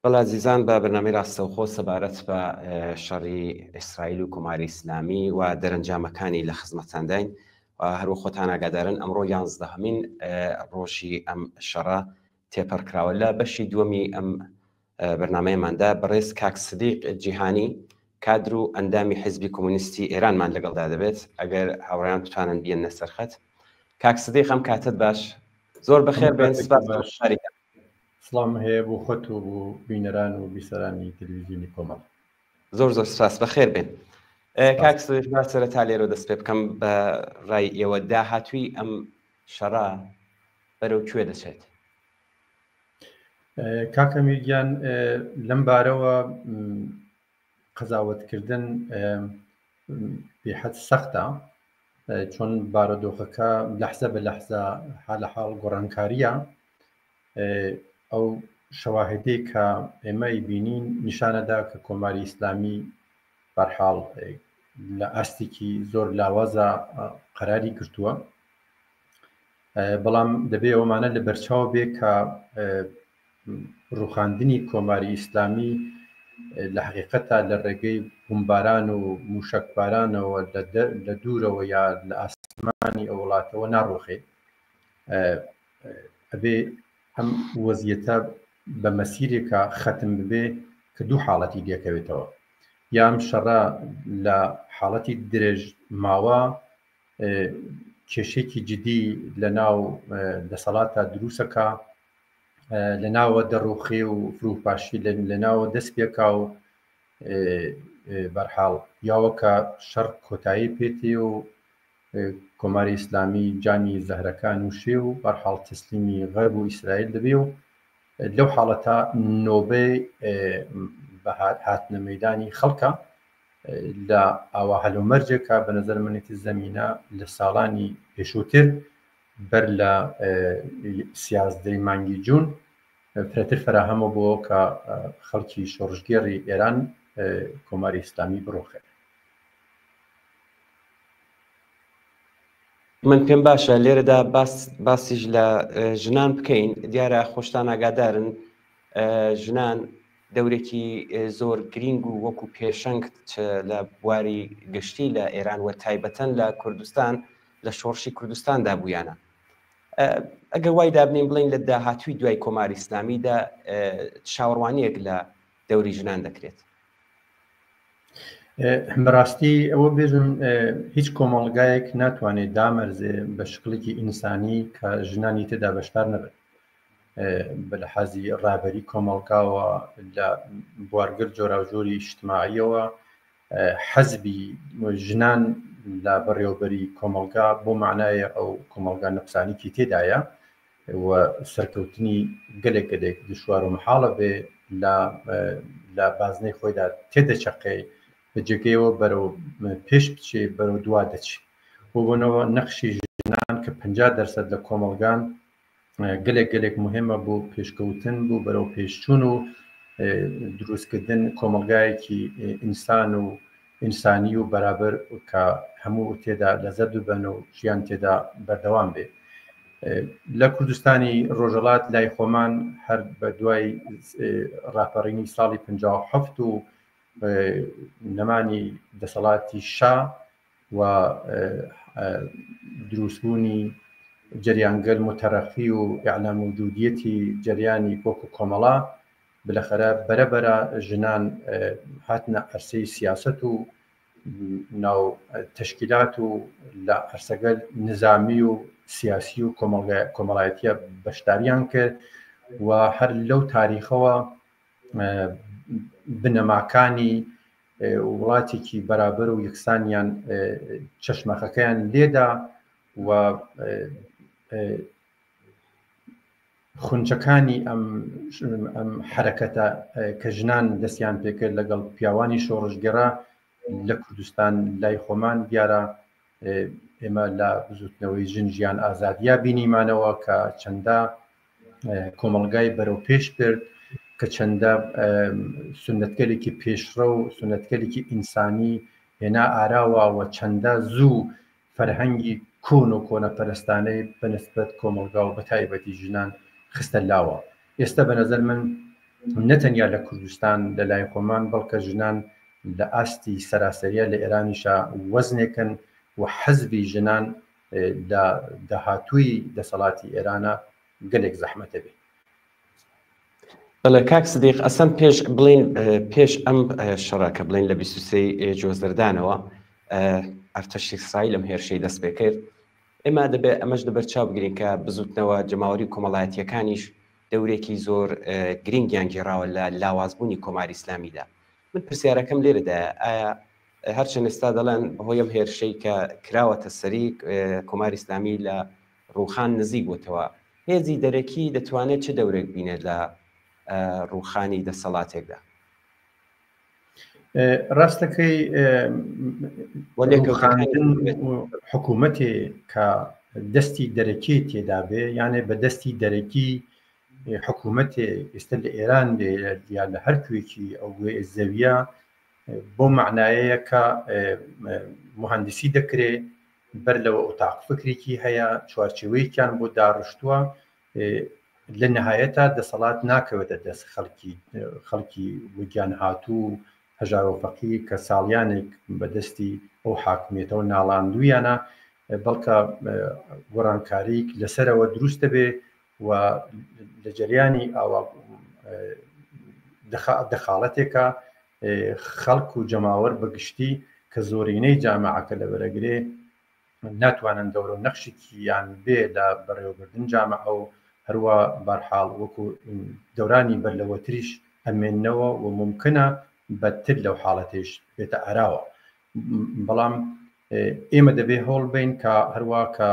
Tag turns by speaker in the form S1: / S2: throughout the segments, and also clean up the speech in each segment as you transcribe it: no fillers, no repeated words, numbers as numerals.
S1: بەڵێ ئازیزان بە بەرنامەی ڕاستەوخۆ سەبارەت بە شەڕی ئیسرائیل و کۆماری ئیسلامی و دەرەنجامەکانی لە خزمەتانداین و هەروە خۆتان ئاگادارن ئەمڕۆ یانزدەهەمین ڕۆژی ئەم شەڕە تێپەڕکراوە لە بەشی دووەمی ئەم بەرنمەیەماندا بەڕێز کاک سدیق جیهانی کادر و ئەندامی حزبی کۆمۆنیستی ئێرانمان لەگەڵدا دەبێت ئەگەر هاوڕیان بتوانن بیێنە سەرخەت کاک سدیق ئەم کاتت باش زۆر بەخێر بێن سپاس
S2: سڵام هەیە بۆ خۆت و بۆ بینەران و بیسەرانی تەلویزیۆنی کۆمەڵ.
S1: زۆر زۆر سپاس بەخێر بێن. کاک سروش با سەرەتا لێرەوە دەست پێ بکەم بە ڕای ئێوە داهاتووی ئەم شەڕە بەرەو کوێ دەچێت؟
S2: کاک ئەمیر گیان لەم بارەوە قەزاوەتکردن بێحەد سەختە چۆن بارودۆخەکە لەحزە بە لەحزە حالە حاڵ گۆڕانکاریە ئەو شەواهدەی کە ئێمە ئەیبینین نیشانەدا کە کۆماری ئیسلامی بەرحاڵ لە ئاستێکی زۆر لاوازە قەراری گرتووە بەڵام دەبێ ئەومانە لە بەرچاو بێ کە ڕوخاندنی کۆماری ئیسلامی لە حقیقەتا لە ڕێگەی بومباران و موشەکبارانەوە لە دوورەوە یا لە ئاسمانی ئەو وڵاتەوە ناڕوخێ ئەبێ ئەم وەزیەتە بە مەسیرێکە خەتم ببێ کە دوو حاڵەتی لێکەوێتەوە یا ئەم شەڕە لە حاڵەتی درێژ ماوە کێشێکی جدی لە ناو دەسەڵاتە دروسەکە لە ناوە دەڕوخێ و فروپاشی لە ناوە دەست پێکا و بەرحاڵ یاوەکە شەڕ کۆتایی پێتێ و کۆماری ئیسلامی جامی زەهرەکە نووشێ و بەرحاڵ تەسلیمی غەرب و ئیسرائیل دەبێ و لەو حاڵەتە نۆبەی بە هاتنە مەدانی خەڵکە لە ئاوا هەلومەرجێکە بە نظر منێتی زەمینە لە ساڵانی پێشووتر بەر لە سیازدەی مانگی جوون فرەتر فراهەمە بۆ کە خەڵکی شۆڕشگێڕی ئێران کۆماری ئیسلامی بڕوخێن.
S1: من پێم باشە لێرەدا باس باسیش لە ژنان بکەین دیارە خۆشتان ئاگادارن ژنان دەورێکی زۆر گرینگ و وەکو پێشەنگ لە بواری گشتی لە ئێران و تایبەتەن لە کوردستان لە شۆڕشی کوردستاندا بوویانە ئەگەر وای دابنین بڵین لە داهاتووی دوای کۆماری ئیسلامیدا چاوەڕوانیەک لە دەوری ژنان دەکرێت
S2: بەڕاستی ئەوە بێژم هیچ کۆمەڵگایەک ناتوانێت دامەرزێ بە شکڵێکی ئینسانی کە ژنانی تێدا بەشدار نەبن بە لە حازی ڕابەری کۆمەڵگاوە لە بوارگەل جۆراوجۆری ئیجتماعیەوە حەزبی ژنان لە بەڕێوەبەری کۆمەڵگا بۆ معنایە ئەو کۆمەڵگا نەقسانیکی تێدایە و سەرکەوتنی گەلێک گەلێک دشوار و مەحاڵە بێ لە لە بازنەی خۆیدا تێدەچەقێ بە جێگەیەوە بەرەو پێش بچێ بەرەو دوا دەچێ بۆ بۆنەوە نەخشی ژنان کە 50 دەرسەد لە کۆمەڵگان گەلێک گەلێک مهمە بۆ پێشکەوتن بۆ بەرەو پێشچوون و دروستکردن کۆمەڵگایەکی ئینسان و ئینسانی و بەرابەر کە هەموو تێدا لەزەت ببەن و ژیان تێدا بەردەوام بێ. لە کوردستانی ڕۆژەڵات لای خۆمان هەر بە دوای ڕاپەڕینی ساڵی 57 و نەمانی دەسەڵاتی شا و دروستبوونی جەریانگەل متەرەقی و ئیعلام موجودیەتی جەریانی وەکو کۆمەڵە بلەخەرە بەرە بەرە ژنان هاتنە عەرسەی سیاسەت و ناو تەشکیلات و لە عەرسەگەل نزامی و سیاسی و کۆمەڵایەتیە بەشداریان کرد و هەر لەو تاریخەوە بنەماکانی وڵاتێکی بەرابەر و یەکسانیان چەشمەخەکەیان لێدا و خونچەکانی ئەم ئەم حەرەکەتە کە ژنان دەستیان پێکرد لەگەڵ پیاوانی شۆڕشگێڕا لە کوردستان لای خۆمان دیارە ئێمە لە بزوتنەوەی ژن ژیان ئازادیا بینیمانەوە کە چەندە کۆمەڵگای بەرەو پێش برد کە چەندە سنتگەلێکی پێشڕە و سنتگەلێکی ئینسانی هێنا ئاراوە و چەندە زوو فەرهەنگی کۆن و کۆنەپەرستانەی بە نسبەت کۆمەڵگا و بەتایبەتی ژنان خستە لاوە. ئێستە بە نەزەر من نەتەنیا لە کوردستان لە لای خۆمان بەڵکە ژنان لە ئاستی سەراسەریە لە ئێرانیشا وەزنێکن و حەزبی ژنان لە داهاتووی دەسەڵاتی ئێرانە گەلێک زەحمەتە بێ.
S1: بەڵێ کاک سدیق ئەسەن پێش بڵین پێش ئەم شەڕە کە بڵین لە 23 جۆزەردانەوە ئەرتەشی ئیسرائیل ئەم هێرشەی دەست پێ کرد ئێمە دەبێ ئەمەش لەبەر چاو بگرین کە بزوتنەوە جەماوەری کۆمەڵایەتیەکانیش دەورێکی زۆر گرنگیان گێڕاوە لە لاوازبوونی کۆماری ئیسلامیدا من پرسیارەکەم لێرەدایە ئایا هەرچەند ئێستا دەڵێن بەهۆی ئەم هێرشەی کە کراوەتە سەری کۆماری ئیسلامی لە ڕووخان نزیک بووتەوە هێزی دەرەکی دەتوانێت چ دەورێک بینێت لە ڕووخانی دەسەڵاتێکدا؟
S2: ڕاستەکەی حکوومەتێ کە دەستی دەرەکی تێدا بێ یانێ بە دەستی دەرەکی حکوومەتێ ئێستا لە ئێران بێ یا لە هەر کوێکی ئەو گوێ زەویە بۆ معنایەیە کە مهندسی دەکرێ بەر لەوە ئۆتاق فکرێکی هەیە چوارچێوەیەکیان بۆ داڕشتووە لە نهایەتا دەسەڵات ناکەوێتە دەست خەڵکی خەڵکی وگیان هاتوو و هەژار و فەقیر کە ساڵیانێک بە دەستی ئەو حاکمیەتەوە ناڵاندوویانە بەڵکە گۆڕانکاریک لەسەرەوە دروست دەبێ و لە جەریانی ئاوا دەخاڵەتێکە خەڵک و جەماوەر بە گشتی کە زۆرینەی جامعەکە لەبەرەگرێ ناتوانن دەورە و نەخشێکیان بێ لە بەڕێوەبردن جامعە و هەروە بارحاڵ وەکو دەورانی بەر لەوەتریش ئەمێننەوە و ممکنە بەدتر لەو حاڵەتیش بێتە ئاراوە بەڵام ئێمە دەبێ هەوڵ بین کە هەروە کە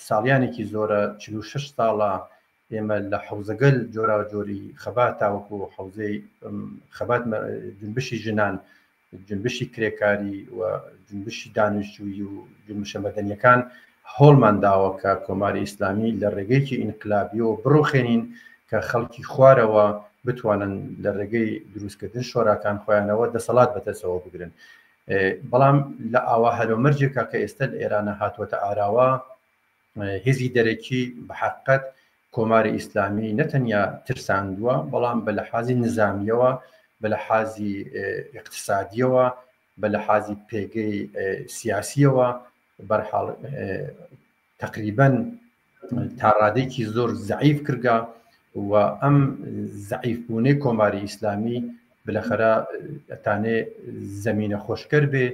S2: ساڵیانێکی زۆرە 46 ساڵە ئێمە لە حەوزەگەل جۆراوجۆری خەبات تاوەکو حەوزەی خەبات جنبشی ژنان جنبشی کرێکاری و جنبشی دانیشتوویی و جنبشە مەدەنیەکان هەوڵمان داوە کە کۆماری ئیسلامی لە ڕێگەیەکی ئینقلابیەوە بڕوخێنین کە خەڵکی خوارەوە بتوانن لە ڕێگەی دروستکردن شۆراکان خۆیانەوە دەسەڵات بەدەستەوە بگرن بەڵام لە ئاوا هەلومەرجێکا کە ئێستا لە ئێرانە هاتووەتە ئاراوە هێزی دەرەکی بە حەقیقەت کۆماری ئیسلامی نەتەنیا ترساندووە بەڵام بە لەحازی نزامیەوە بە لەحازی ئیقتسادیەوە بە لەحازی پێگەی سیاسیەوە بەرحاڵ تقریبا تا ڕادێکی زۆر زەعیف کردگە و ئەم زەعیف بوونەی کۆماری ئیسلامی بلەخەرە ئەتانێ زەمینە خۆشکەر بێ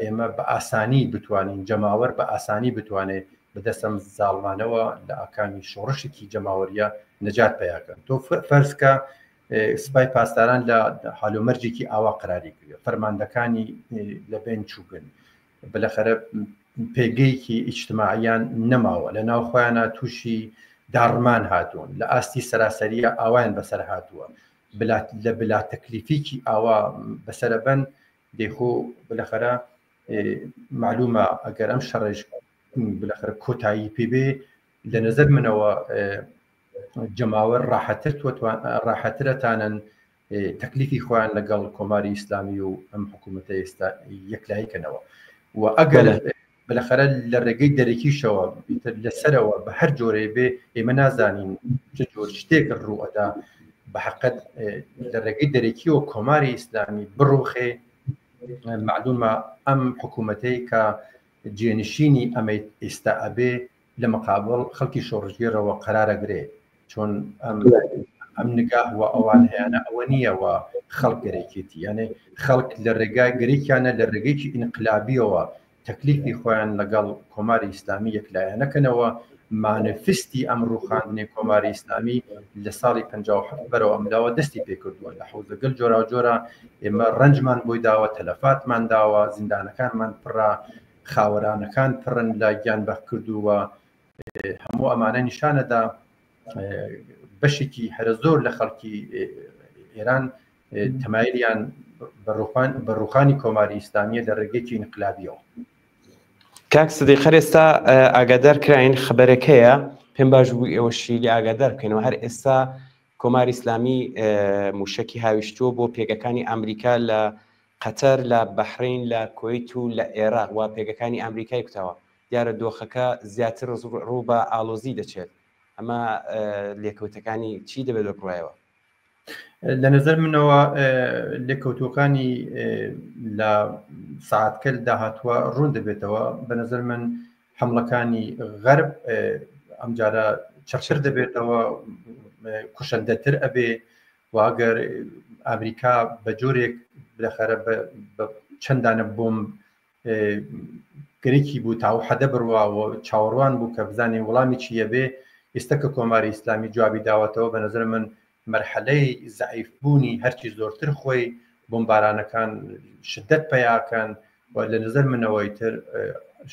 S2: ئێمە بە ئاسانی بتوانین جەماوەر بە ئاسانی بتوانێ بەدەستم زاڵمانەوە لە ئاکامی شۆڕشێکی جەماوەریە نەجات پیاکەن تۆ فەرزکە سپای پاسداران لە حالومەرجێکی ئاوا قراری کردوە فەرماندەکانی لە بین چووگن بلەخەرە پێگەیەکی ئیجتماعیان نەماوە لە ناو خۆیانە تووشی داڕمان هاتوون لە ئاستی سەراسەریە ئاوایان بەسەر هاتووە لە بلا تەکلیفیکی ئاوا بەسەرە بن دەیخۆ بلەخەرە معلومە ئەگەر ئەم شەڕێش بلەخەرە کۆتایی پێ بێ لە نظر منەوە جەماوەر ڕاحەتر ڕاحەترەتانن تەکلیفی خۆیان لەگەڵ کۆماری ئیسلامی و ئەم حکوومەتە ئێستا یەکلایی کەنەوە و ئەگەر بلەخەرە لە ڕێگەی دەرەکیشەوە ئیتر لەسەرەوە بە هەر جۆرێ بێ ئێمە نازانین چ جۆر شتێک ڕوو ئەدا بە حەقەت لە ڕێگەی دەرەکیەوە کۆماری ئیسلامی بڕوخێ معلومە ئەم حکوومەتەی کە جێنشینی ئەمەی ئێستا ئەبێ لە مقابڵ خەڵکی شۆڕشگێڕەوە قەرارەگرێ چۆن ئەم ئەم نگاه و ئەوان هەیەە ئەوە نییە و خەڵک گەرەکێتی یانێ خەڵک لە ڕێگای گەرێکیانە لە ڕێگەیەکی ئینقلابیەوە تەکلیفی خۆیان لەگەڵ کۆماری ئیسلامی یەکلایەنەکەنەوە مانفستی ئەم ڕوخاندنی کۆماری ئیسلامی لە ساڵی 57 بەرەوە ئەملاوە دەستی پێکردووە لە حوزەگەل جۆراوجۆرە ئێمە ڕەنجمان بۆی داوە تەلەفاتمان داوە زیندانەکانمان پڕە خاوەرانەکان پڕن لە گیان بەخکردووە هەموو ئەمانە نیشانەدا بەشێکی هەرە زۆر لە خەڵکی ئێران تەمایلیان بە ڕوخانی کۆماری ئیسلامیە لە ڕێگەیەکی ئینقلابیەوە.
S1: کاک سدیق هەر ئێستا ئاگادار کراین خبرێک هەیە پێم باش بوو ئێوەشی لێ ئاگادار بکەینەوە هەر ئێستا کۆماری ئیسلامی موشەکی هاویشتووە بۆ پێگەکانی ئەمریکا لە قەتەر لە بەحرین لە کوەیت و لە عێراق و پێگەکانی ئەمریکای کوتاوە دیارە دۆخەکە زیاتر ڕوو بە ئاڵۆزی دەچێت ئەمە لێکەوتەکانی چی دەبێت بە بڕایەوە؟
S2: لە نظر منەوە لێکەوتوەکانی لە ساعتکەل داهاتوە ڕوون دەبێتەوە بە نظر من حملەکانی غەرب ئەمجارە چڕتر دەبێتەوە کوشندەتر ئەبێ و ئەگەر ئەمریکا بە جۆرێک بلەخەرە بە چەندانە بۆم گەرەکی بوو تاو حەدە بڕوا و چاوەڕوان بوو کە بزانێ وەڵامی چی ئەبێ، ئیستە کە کۆماری ئیسلامی جوابی داوەتەوە بە نەزەر من مەرحەلەی زەعیف بوونی هەرچی زۆرتر خۆی بۆمبارانەکان شدەت پەیاکەن و لە نەزەر منەوە ئیتر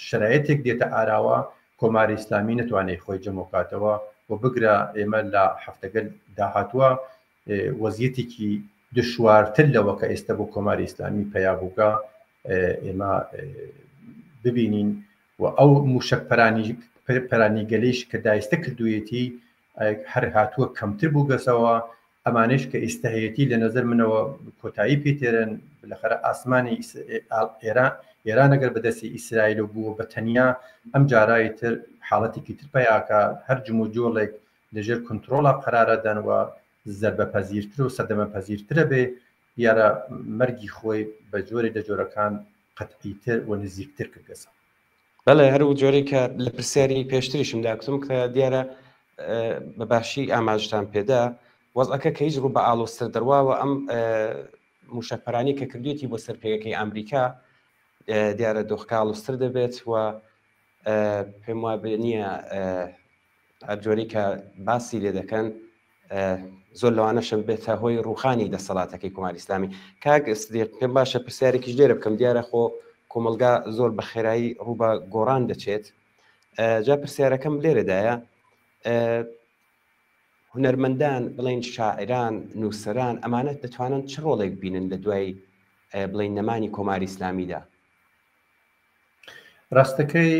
S2: شەرایتێک دێتە ئاراوە کۆماری ئیسلامی نەتوانێ خۆی جەمۆکاتەوە و بگرە ئێمە لە هەفتەگەل داهاتووە وەزیەتێکی دشوارتر لەوە کە ئێستا بۆ کۆماری ئیسلامی پەیا بووگە ئێمە ببینین و ئەو موشک پەرانی پەرانیگەلیش کە دایستە کردوویەتی هەر هاتووە کەمتر بووگەسەوە ئەمانەیش کە ئیستە هەیەتی لە نەزەر منەوە کۆتایی پێ تێرن بلەخەرە ئاسمانی ئێران ئێران ئەگەر بەدەستی ئیسرائیل و بووە بە تەنیا ئەم جارای تر حاڵەتێکی تر پیاکە هەر جموجۆڵێک لەژێر کنترۆڵا قەرارە دەن و زەربە پەزیرتر و سەدەمە پەزیرترە بێ دیارە مەرگی خۆی بە جۆرێک لە جۆرەکان قەتعیتر و نزیکتر کردگەسە.
S1: بەڵێ هەر و جۆرەی کە لە پرسیاری پێشتریشم دا کوتم کە دیارە بە باشی ئاماژتان پێدا وەزعەکە کە هیچ ڕوو بە ئاڵۆزتر دەڕواوە ئەم موشەکپەرانی کە کردوێتی بۆ سەر پێگەکەی ئەمریکا دیارە دۆخەکە ئاڵۆزتر دەبێت و پێم وابێ نییە هەر جۆرەی کە باسی لێ دەکەن زۆر لەوانەشە ببێتە هۆی ڕوخانی دەسەڵاتەکەی کۆماری ئیسلامی. کاک سدیق پێم باشە پرسیارێکیش لێرە بکەم، دیارە خۆ کۆمەڵگا زۆر بە خێرایی ڕوو بە گۆڕان دەچێت، جا پرسیارەکەم لێرەدایە هونەرمەندان بڵێن شاعران نووسەران ئەمانە دەتوانن چ ڕۆڵێک بینن لە دوای بڵێن نەمانی کۆماری ئیسلامیدا؟
S2: ڕاستەکەی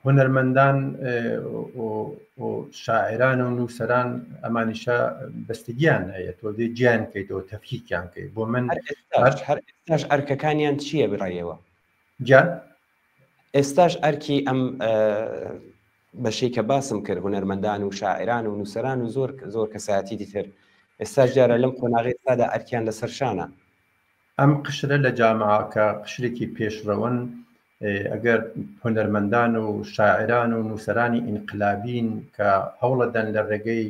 S2: هونەرمەندان و شاعران و نووسەران ئەمانیشە بەستگیان هەیە تۆ دێ گیان کەیتەوە تەفکیکیان کەی بۆ من
S1: هەر ئێستاش ئەرکەکانیان چییە بڕایەوە
S2: گیان
S1: ئێستاش ئەرکی ئەم بەشەی کە باسم کرد هونەرمەندان و شاعران و نووسەران و زۆر زۆر کەسایەتی تر ئێستاش دیارە لەم قۆناغی ئێستادا ئەرکیان لەسەر شانە
S2: ئەم قشرە لە جامعە کە قشرێکی پێشڕەون، ئەگەر هونەرمەندان و شاعران و نووسەرانی ئینقلابین کە هەوڵەدەن لە ڕێگەی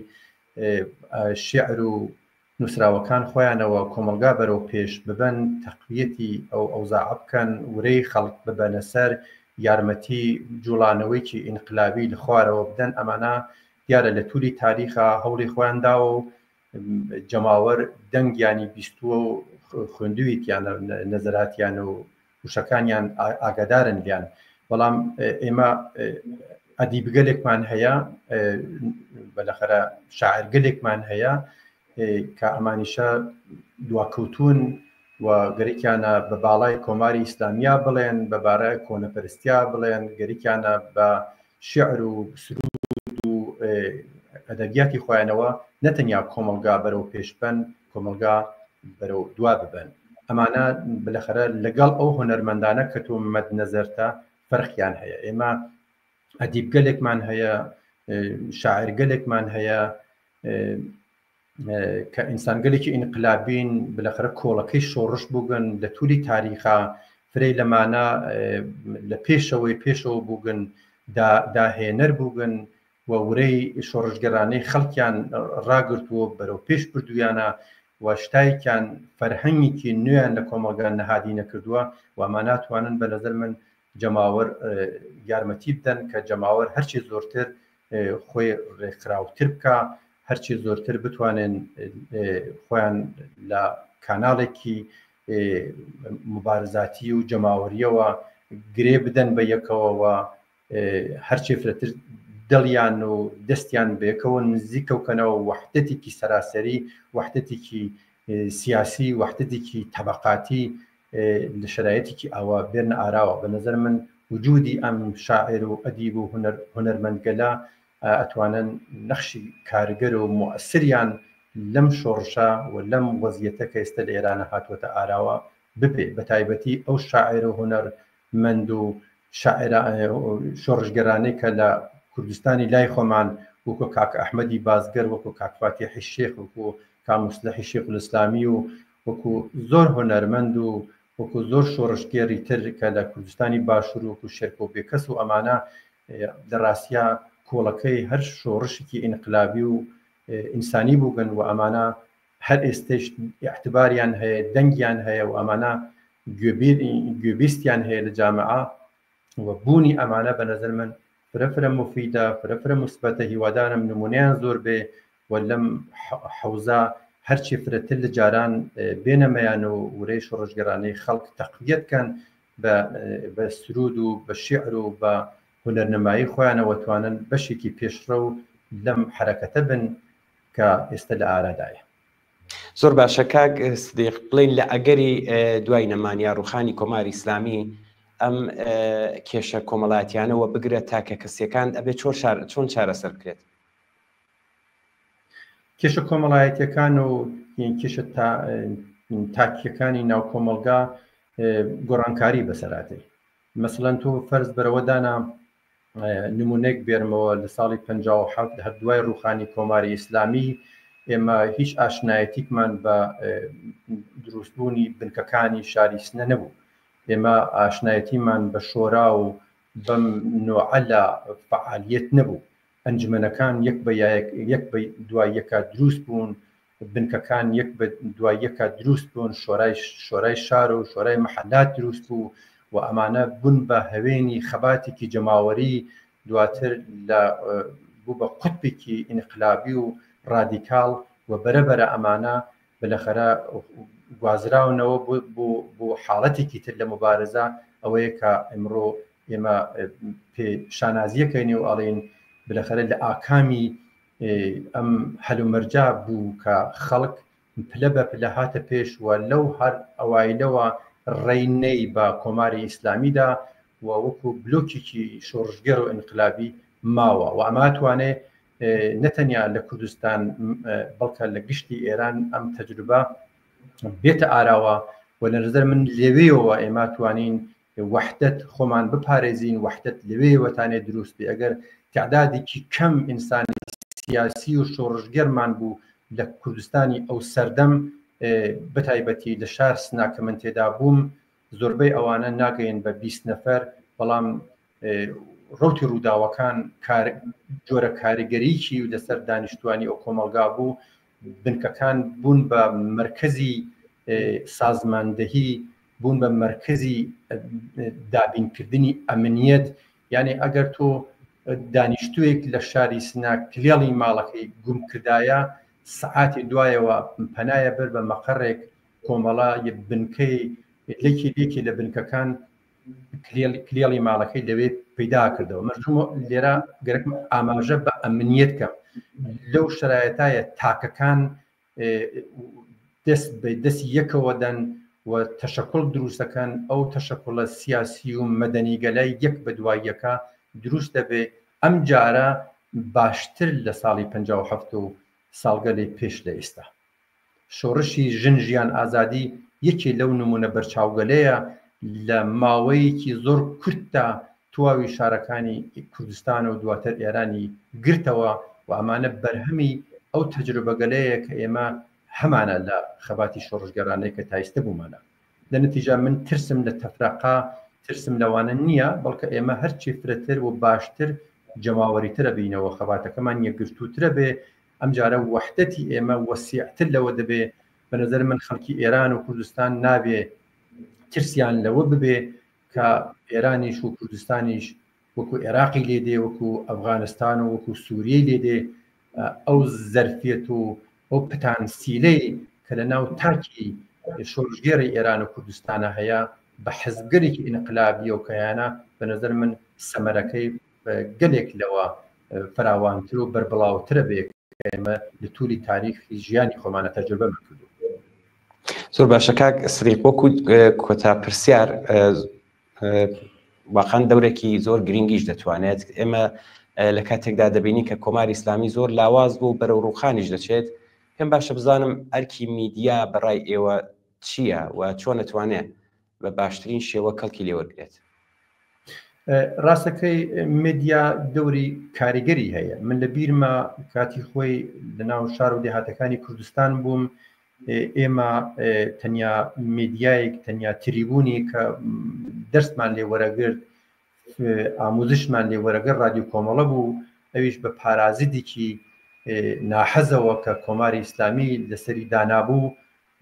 S2: شیعر و نووسراوەکان خۆیانەوە کۆمەڵگا بەرەو پێش ببەن، تەقویەتی ئەو ئەوزاعە بکەن، ورەی خەڵک ببەنە سەر، یارمەتی جوڵانەوەیکی ئینقلابی لە خوارەوە بدەن، ئەمانە دیارە لە توولی تاریخا هەوڵی خۆیان داوە و جەماوەر دەنگیانی بیستووە و خوێندوویتیانە نەزەراتیان و وشەکانیان ئاگادارن لیان بەڵام ئێمە ئەدیبگەلێکمان هەیە بەلەخەرە شاعرگەلێکمان هەیە کە ئەمانیشە دواکەوتون و گەرەکیانە بە باڵای کۆماری ئیسلامیا بڵێن بە بارای کۆنەپەرستیا بڵێن گەرەکیانە بە شیعر و سروود و ئەدەبیاتی خۆیانەوە نەتەنیا کۆمەڵگا بەرەو پێش بەن کۆمەڵگا بەرەو دوا ببەن ئەمانە بلەخەرە لەگەڵ ئەو هونەرمەندانە کە تۆ مەد نەزەرتە فەرقیان هەیە ئێمە ئەدیبگەلێکمان هەیە شاعرگەلێکمان هەیە کە ئینسانگەلێکی ئینقلابین بلەخەرە کۆڵەکەی شۆڕش بووگن لە تولی تاریخا فرەی لەمانە لە پێشەوەی پێشەوە بووگن داهێنەر بووگن و ورەی شۆڕشگەرانەی خەڵکیان ڕاگرتووە بەرەو پێش بردوویانە و شتایکیان فەرهەنگێکی نوێیان لە کۆمەڵگا نەهادی نەکردووە و ئەمە ناتوانن بە نظر من جەماوەر یارمەتی بدەن کە جەماوەر هەرچی زۆرتر خۆی ڕێکخراوتر بکە هەرچی زۆرتر بتوانن خۆیان لە کاناڵێکی مبارزاتی و جەماوەریەوە گرێ بدەن بە یەکەوەوە هەرچی فرەتر دڵیان و دەستیان بەیەکەوە نزیکەوکەنەوە وەحدەتێکی سەراسەری وەحدەتێکی سیاسی وەحدەتێکی تەبەقاتی لە شەرایەتێکی ئاوا بێنە ئاراوە بە نظر من وجودی ئەم شاعر و ئەدیب و هونەر هونەرمەندگەلە ئەتوانن نەخشی کارگەر و موئەسریان لەم شۆڕشە و لەم وەزیەتە کە ئێستا لە ئێرانە هاتووەتە ئاراوە ببێ بە تایبەتی ئەو شاعر و هونەرمەند و شاعرە شۆڕشگەرانەی کە لە کوردستانی لای خۆمان وەکو کاک ئەحمەدی بازگەر، وەکو کاک فاتیحی شێخ، وەکو کاک موسلحی شێخولئیسلامی و وەکو زۆر هونەرمەند و وەکو زۆر شۆڕشگێڕی تر کە لە کوردستانی باشوور وەکو شێرکۆ بێکەس و ئەمانە لە ڕاستیا کۆڵەکەی هەر شۆڕشێکی ئینقلابی و ئینسانی بووگن و ئەمانە هەر ئێستەیش ئیعتباریان هەیە، دەنگیان هەیە و ئەمانە گوێبیستیان هەیە لە جامعە و بوونی ئەمانە بە نەزەر من فرە فرە موفیدە، فرە فرە موسبەتە، هیوادارم نموونەیان زۆر بێ و لەم حەوزە هەرچی فرەتر لە جاران بێنە مەیان و ورەی شۆڕشگێڕانەی خەڵک تەقویەت کەن بە سروود و بە شیعر و بە هونەرنمایی خۆیانەوە توانن بەشێکی پێشڕەو لەم حەرەکەتە بن کە ئێستە لە ئارادایە.
S1: زۆر باشە کاک سدیق، بڵێین لە ئەگەری دوای نەمان یا ڕوخانی کۆماری ئیسلامی ئەم کێشە کۆمەڵایەتیانەوە بگرە تاکە کەسیەکان ئەبێ چۆن چارەسەر بکرێت؟
S2: کێشە کۆمەڵایەتیەکان و کێشە تاکیەکانی ناو کۆمەڵگا گۆڕانکاری بەسەراتێ. مەسەلەن تۆ فەرز بەرەوە دانا نمونەیەک بێرمەوە لە ساڵی 57 هەر دوای ڕوخانی کۆماری ئیسلامی ئێمە هیچ ئاشنایەتیکمان بە دروستبوونی بنکەکانی شاری سنە نەبوو ئێمە ئاشنایەتیمان بە شۆرا و بەم نوعە لە فعالیت نەبوو ئەنجومەنەکان یەک بە یەک بە دوای یەکا دروست بوون، بنکەکان یەک بە دوای یەکا دروست بوون، شۆرای شۆرای شار و شۆرای مەحەلات دروست بوو و ئەمانە بوون بە هەوێنی خەباتێکی جەماوەری، دواتر لە بوو بە قوتبێکی ئینقلابی و ڕادیکاڵ و بەرە بەرە ئەمانە بلەخەرە گوازراونەوە بۆ بۆ بۆ حاڵەتێکی تر لە موبارزە ئەوەیە کە ئیمڕۆ ئێمە پێ شانازیەکەین و ئەڵێین بلەخەرە لە ئاکامی ئەم هەلومەرجا بوو کە خەڵک پلە بە پلە هاتە پێش و لەو هەر ئەوایلەوە ڕێی نەی بە کۆماری ئیسلامیدا و وەکو بلۆکێکی شۆڕشگێڕ و ئینقلابی ماوە و ئەمە توانێ نەتەنیا لە کوردستان بەڵکە لە گشتی ئێران ئەم تەجروبە بێتە ئاراوە و لە نظر من لەوێیەوە ئێمە توانین وەحدەت خۆمان بپارێزین، وەحدەت لەوێیەوە تانێ دروست بێ، ئەگەر تەعدادێکی کەم ئینسانی سیاسی و شۆڕشگێرمان بوو لە کوردستانی ئەو سەردەم بەتایبەتی لە شار سنا کە من تێدا بووم زۆربەی ئەوانە ناگەین بە 20 نەفەر بەڵام ڕوتی ڕووداوەکان جۆرە کاریگەریی و لەسەر دانیشتوانی ئەو کۆمەڵگا بوو بنکەکان بوون بە مەرکەزی سازماندەهی بوون بە مەرکەزی دابینکردنی ئەمنیەت یعنی ئەگەر تۆ دانیشتوویەک لە شاری سنا کلێڵی ماڵەکەی گوم کردایە سەعاتی دوایەوە پەنایە بەر بە مەقەڕێک کۆمەڵە بنکەی لەکی لێکی لە بنکەکان کلێڵی ماڵەکەی لەوێ پەیدا کردەوە مەرجوم لێرە گەرەکم ئاماژە بە ئەمنیەت کەم لەو شرایەتایە تاکەکان دەست بە دەستی یەکەوە دەن و تەشەکوڵ دروستەکەن ئەو تەشەکوڵە سیاسی و مەدەنیگەلای یەک بە دوای یەکە دروست دەبێ ئەم جارە باشتر لە ساڵی 57 و ساڵگەلێ پێش لە ئێستا شۆڕشی ژن ژیان ئازادی یەکێ لەو نمونە بەرچاوگەلەیە لە ماوەیەکی زۆر کورتدا تواوی شارەکانی کوردستان و دواتر ئێرانی گرتەوە و ئەمانە بەرهەمی ئەو تەجروبەگەلەیە کە ئێمە هەمانە لە خەباتی شۆڕشگێڕانەی کە تایستە بوومانە. لە نەتیجە من ترسم لە تەفرەقە، ترسم لەوانە نییە، بەڵکە ئێمە هەرچی فرەتر و باشتر جەماوەریترە بینەوە، خەباتەکەمان یەکگرتووترە بێ، ئەمجارە وەحدەتی ئێمە وەسیعتر لەوە دەبێ. بە نەزەر من خەڵکی ئێران و کوردستان نابێ ترسیان لەوە ببێ کە ئێرانیش و کوردستانیش وەکو عێراقی لێ دێ، وەکو ئەفغانستان و وەکو سووریەی لێ دێ، ئەو زەرفیەت و ئەو پتانسیلەی کە لە ناو تاکی شۆڕشگێڕی ئێران و کوردستانە هەیە بە حزبگەلێکی ئینقلابیەوە کە هەیانە، بە نەزەر من سەمەرەکەی گەلێک لەوە فراوانتر و بەربڵاوترە بێ کە ئێمە لە تولی تاریخی ژیانی خۆمانە تەجربەمان کردووە.
S1: زۆر باشە کاک سریق، وەکو کۆتا پرسیار واقعا دەورێکی زۆر گرنگیش دەتوانێت ئێمە لە کاتێکدا دەبینی کە کۆماری ئیسلامی زۆر لاواز بوو بەرەو ڕوخانیش دەچێت پێم باشە بزانم ئەرکی میدیا بەڕای ئێوە چییە و چۆن دەتوانێت بە باشترین شێوە کەڵکی لێوەرگێت؟
S2: ڕاستەکەی مێدیا دەوری کاریگەری هەیە. من لە بیرمە کاتی خۆی لە ناو شار و دێهاتەکانی کوردستان بووم، ئێمە تەنیا مێدیایەک تەنیا تریبوونی کە دەرسمان لێ وەرەگرت ئاموزشمان لێ وەرەگرت ڕادیو کۆمەڵە بوو، ئەویش بە پارازیتێکی ناحەزەوە کە کۆماری ئیسلامی لەسەری دانابوو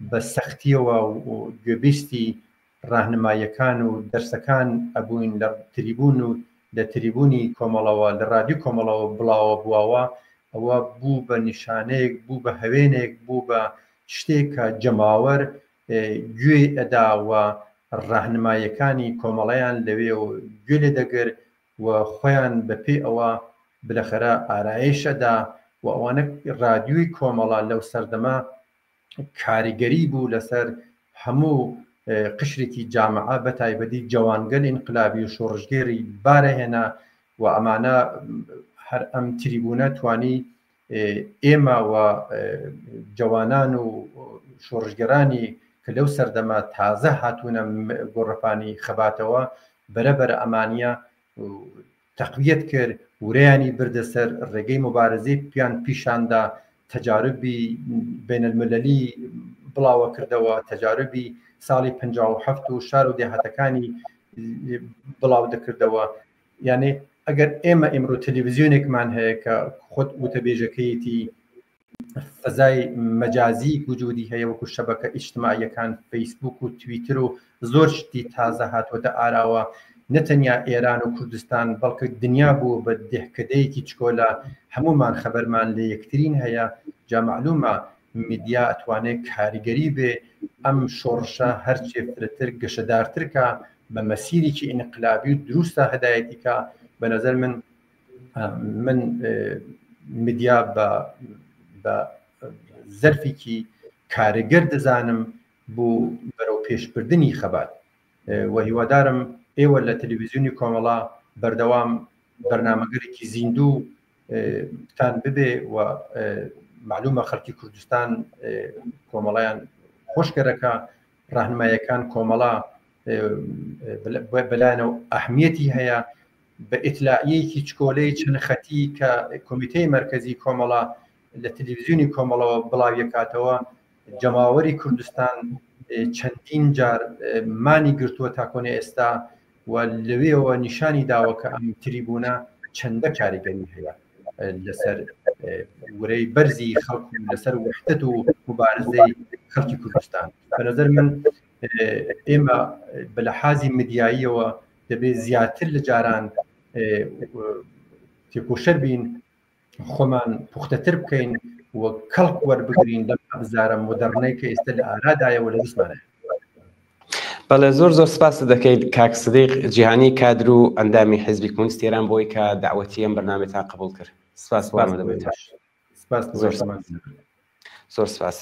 S2: بە سەختیەوە و گوێبیستی ڕاهنماییەکان و دەرسەکان ئەبووین لە تریبوون و لە تریبوونی کۆمەڵەوە لە ڕادیو کۆمەڵەوە بڵاوە بواوە ئەوە بوو بە نیشانەیەک بوو بە هەوێنێک بوو بە شتێک کە جەماوەر گوێی ئەدا و ڕاهنماییەکانی کۆمەڵەیان لەوێ و گوێ لێ دەگر و خۆیان بە پێی ئەوە بلەخەرە ئارایش ئەدا و ئەوانە ڕادیوی کۆمەڵە لەو سەردەمە کاریگەری بوو لەسەر هەموو قشرێکی جامعە بە تایبەتی جەوانگەل ئینقلابی و شۆڕشگێری بارەهێنا و ئەمانە هەر ئەم تریبوونە توانی ئێمە و جەوانان و شۆڕشگەرانی کە لەو سەردەمە تازە هاتوونە گۆڕەپانی خەباتەوە بەرەبەرە ئەمانە تەقویەت کرد، ورەیانی بردە سەر ڕێگەی موبارزەی پیان پیشاندا، تەجاروبی بین المللی بڵاوە کردەوە، تەجاروبی ساڵی 57 و شار و دێهاتەکانی بڵاو دەکردەوە. یعنی ئەگەر ئێمە ئیمڕۆ تەلەڤیزیۆنێکمان هەیە کە خۆت وتەبێژەکەیەتی فەزای مەجازی وجودی هەیە وەکو شەبەکە ئیجتماعیەکان فەیسبوک و تویتر و زۆر شتی تازە هاتووەتە ئاراوە نەتەنیا ئێران و کوردستان بەڵکە دنیا بوو بە دهکەدەیەکی چکۆلە هەمومان خەبەرمان لە یەکترین هەیە جا مەعلومە میدیا ئەتوانێت کاریگەری بێ ئەم شۆڕشە هەرچێ فرەتر گەشەدارترکە بە مەسیرێکی ئینقلابی و دروستە هەدایەتیکە بە نظر من من میدیا بە بە زەرفێکی کارگەر دەزانم بۆ بەرەو پێشبردنی خەبات و هیوادارم ئێوە لە تەلەڤیزیۆنی کۆمەڵا بەردەوام بەرنامەگەرێکی زیندوو تان ببێ و معلومە خەڵکی کوردستان کۆمەڵیان خۆشکەرەکە ڕاهنمایەکان کۆمەڵا بەلایەنەوە ئەهمیەتی هەیە بە ئیتلاعیەیەکی چکۆلەی چەند خەتی کە کۆمیتەی مەرکەزی کۆمەڵە لە تەلەڤیزیۆنی کۆمەڵەوە بڵاویەکاتەوە جەماوەری کوردستان چەندین جار مانی گرتووە تا کۆنە ئێستا و لەوێەوە نیشانی داوە کە ئەم تریبوونە چەندە کاریگەری هەیە لەسەر ورەی بەرزی خەڵک و لەسەر وحدەت و مبارزەی خەڵکی کوردستان بە نظر من ئێمە بە لەحازی مدیاییەوە دەبێت زیاتر لە جاران تێکۆشەر بین خۆمان پوختەتر بکەین و کەڵک وەربگرین لەم ئەبزارە مۆدەرنەی کە ئێستا لە ئارادایە و لە دەستمانە.
S1: بەڵێ زۆر زۆر سپاست دەکەین کاک سدیق جیهانی کادر و ئەندامی حیزبی کۆمۆنیستی ئێران بۆی کە دەعوەتی ئەم بەرنامەتان قبوڵ کرد. سپاس بۆ ئامادەبوونتان.
S2: سپاس
S1: زۆر سپاس. زۆر سپاس.